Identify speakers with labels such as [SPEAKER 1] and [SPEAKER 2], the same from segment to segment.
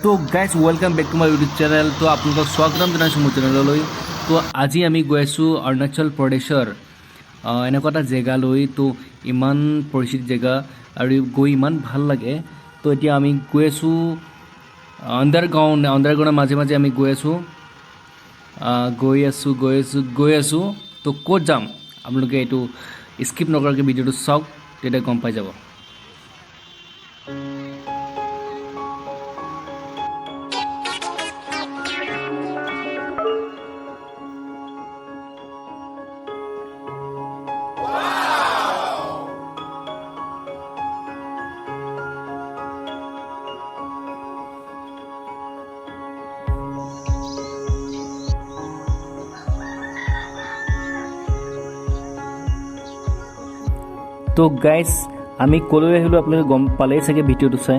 [SPEAKER 1] তো guys, welcome back to my YouTube channel. তো আপোনালোকক স্বাগতম জনাইছোঁ মোৰ চেনেললৈ। তো আজি আমি গৈ আছোঁ অৰুণাচল প্ৰদেশৰ এনেকুৱা এটা জেগালৈ। তো ইমান পৰিচিত জেগা আৰু গৈ ইমান ভাল লাগে। তো এতিয়া আমি গৈ আছোঁ আণ্ডাৰগ্ৰাউণ্ড, আণ্ডাৰগ্ৰাউণ্ডৰ মাজে মাজে আমি গৈ আছোঁ, গৈ আছোঁ, গৈ আছোঁ, গৈ আছোঁ। তো ক'ত যাম, আপোনালোকে এইটো স্কিপ নকৰাকৈ ভিডিঅ'টো চাওক, তেতিয়া গম পাই যাব। তো গাইজ, আমি ক'লৈ আহিলোঁ আপোনালোকে গম পালেই চাগে ভিডিঅ'টো চাই।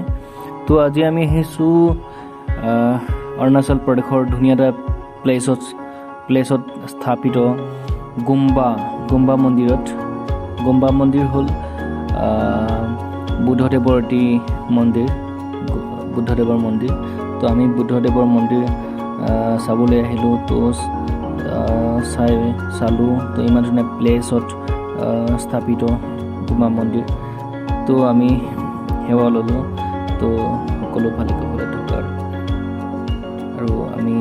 [SPEAKER 1] তো আজি আমি আহিছোঁ অৰুণাচল প্ৰদেশৰ ধুনীয়া এটা প্লেচত স্থাপিত গুম্বা মন্দিৰত। গুম্বা মন্দিৰ হ'ল বুদ্ধদেৱৰ এটি মন্দিৰ, বুদ্ধদেৱৰ মন্দিৰ। তো আমি বুদ্ধদেৱৰ মন্দিৰ চাবলৈ আহিলোঁ। তো চালোঁ। তো ইমান ধুনীয়া প্লেচত স্থাপিত গুম্বা মন্দিৰ। তো আমি সেৱা ল'লোঁ। তো সকলো ভালে কুশলে থকাৰ আৰু আমি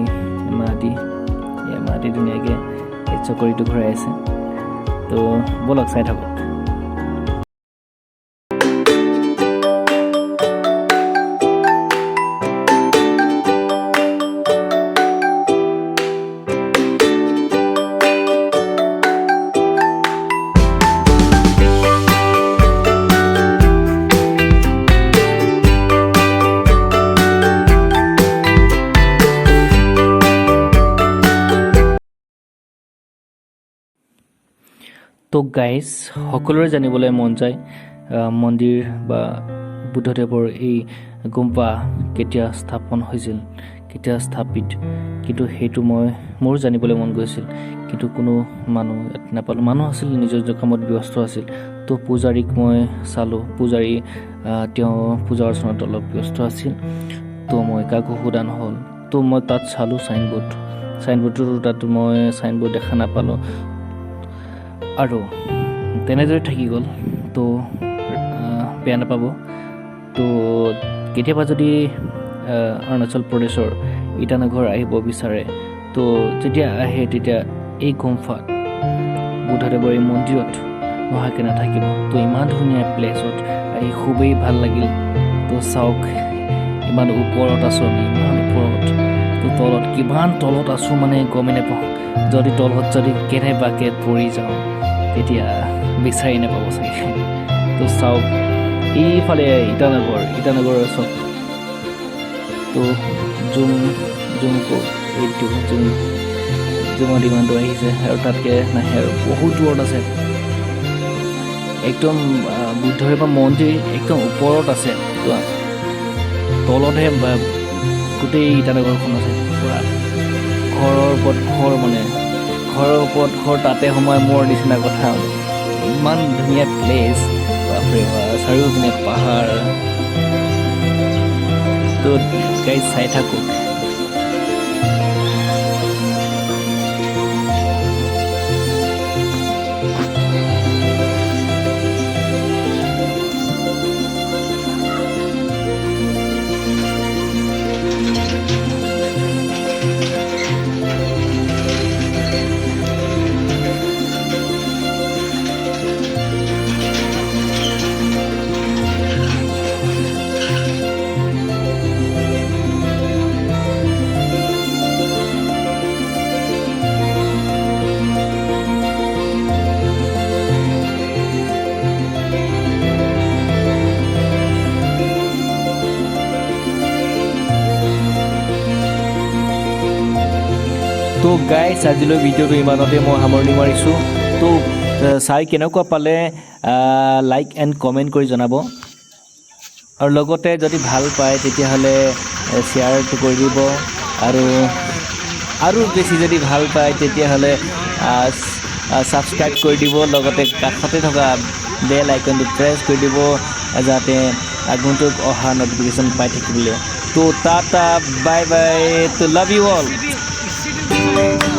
[SPEAKER 1] এমাটি ধুনীয়াকৈ এই চকৰিটো ঘূৰাই আছে। তো ব'লক, চাই থাকক। তো গাইজ, সকলোৰে জানিবলৈ মন যায় মন্দিৰ বা বুদ্ধদেৱৰ এই গুম্পা কেতিয়া স্থাপন হৈছিল, কেতিয়া স্থাপিত। কিন্তু সেইটো মোৰো জানিবলৈ মন গৈছিল, কিন্তু কোনো মানুহ ইয়াত নাপালোঁ। মানুহ আছিল, নিজৰ নিজৰ কামত ব্যস্ত আছিল। তো পূজাৰীক মই চালোঁ, পূজাৰী তেওঁ পূজা অৰ্চনাত অলপ ব্যস্ত আছিল। তো মই কাকো সোধা নহ'ল। তো মই তাত চালোঁ চাইনবোৰ্ড, চাইনবোৰ্ডটোতো তাত মই চাইনবোৰ্ড দেখা নাপালোঁ আৰু তেনেদৰে থাকি গ'ল। তো বেয়া নাপাব। তো কেতিয়াবা যদি অৰুণাচল প্ৰদেশৰ ইটানগৰ আহিব বিচাৰে, তো যেতিয়া আহে তেতিয়া এই গুম্ফাত, বুদ্ধদেৱৰ এই মন্দিৰত নোহোৱাকৈ নাথাকিব। তো ইমান ধুনীয়া প্লেচত আহি খুবেই ভাল লাগিল। তো চাওক, ইমান ওপৰত আছোঁ আমি, ইমান ওপৰত। তো তলত, কিমান তলত আছোঁ মানে গমেই নাপাওঁ। যদি তলত যদি কেনেবাকৈ পৰি যাওঁ, তেতিয়া বিচাৰি নাপাব চাগে। তো চাওক, এইফালে ইটানগৰ, ইটানগৰৰ চব। তো জুম জুম এইটো জুম জুমত ইমানটো আহিছে আৰু তাতকৈ নাহে আৰু বহুত দূৰত আছে। একদম বুদ্ধদেৱৰ মন্দিৰ একদম ওপৰত আছে। তো তলতহে গোটেই ইটানগৰখন আছে। পূৰা ঘৰৰ ওপৰত ঘৰ, মানে ঘৰৰ ওপৰত ঘৰ, তাতে সোমাই মোৰ নিচিনা কথা মানে। ইমান ধুনীয়া প্লেচ, বাপৰে বাপ, চাৰিওপিনে পাহাৰ। তো গাইজ, চাই থাকক। তো গাইজ, আজিলৈ ভিডিঅ'টো ইমানতে মই সামৰণি মাৰিছোঁ। তো চাই কেনেকুৱা পালে লাইক এণ্ড কমেণ্ট কৰি জনাব আৰু লগতে যদি ভাল পায়, তেতিয়াহ'লে শ্বেয়াৰটো কৰি দিব আৰু আৰু বেছি যদি ভাল পায়, তেতিয়াহ'লে ছাবস্ক্ৰাইব কৰি দিব, লগতে কাষতে থকা বেল আইকনটো প্ৰেছ কৰি দিব, যাতে আগন্তুক অহা ন'টিফিকেশ্যন পাই থাকিবলৈ। তো টাটা, বাই বাই, তো লাভ you all.
[SPEAKER 2] City.